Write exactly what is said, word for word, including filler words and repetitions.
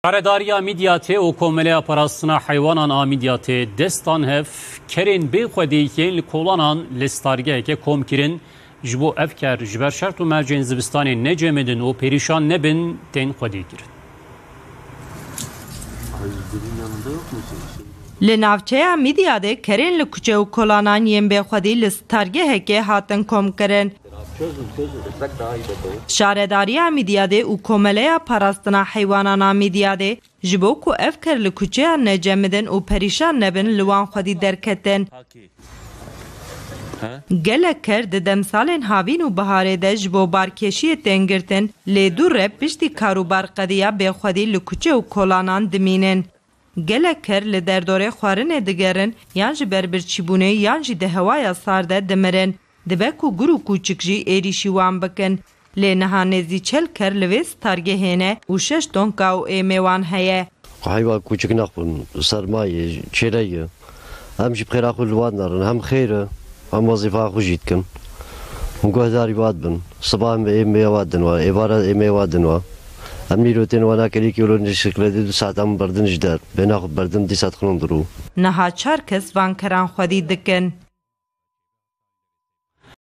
Şaredariya Midyatê û Komeleya Parastina Heywanan a Midyatê destan hev kerên bê xwedî yên li kolanan li stargeheke kom kirin. Ji bo ev ker ji ber şert û mercên zivistanê necemidin û perîşan nebin, tên xwedî kirin. Li navçeya Midya de kerên li kuçe û kolanan yên bêxwedî li stargehekê hatin kom kirin. Şaredariya Midyadê û Komeleya Parastina Heywanan a Midyadê ji bo ku ev ker li kuçeyan necemidin û perîşan nebin li wan xwedî derketin. Gelek ker di demsalên havîn û biharê de ji bo barkêşiyê tên girtin, lê dû re piştî kar û bar qediya bêxwedî li kuçe û kolanan dimînin. Gelek ker li derdorê xwarinê digerin yan ji ber birçîbûnê yan jî di hewaya sar de dimirin. Dibe ku gur û kûçik jî êrîşî wan bikin. Lê niha nêzî çel ker li vê stargehê ne û şeş tonka û êmê wan heye. Heywa kûçik nexwin, sermayê, çêre ye. Em jî bi xêra xwe li wan nerin. Hem xêr e, hem wezîfeya xwe jî dikin. Hûn guhdarî wa dibin. Siba em êmê wa din wa, êvara êmê wa din wa. Em nîro tên wana kelîkî û li nişikle dê du saet em berdin ji der. Bêhna xwe berdin dîsa dixin dirû. Niha çar kes van keran xwedî dikin.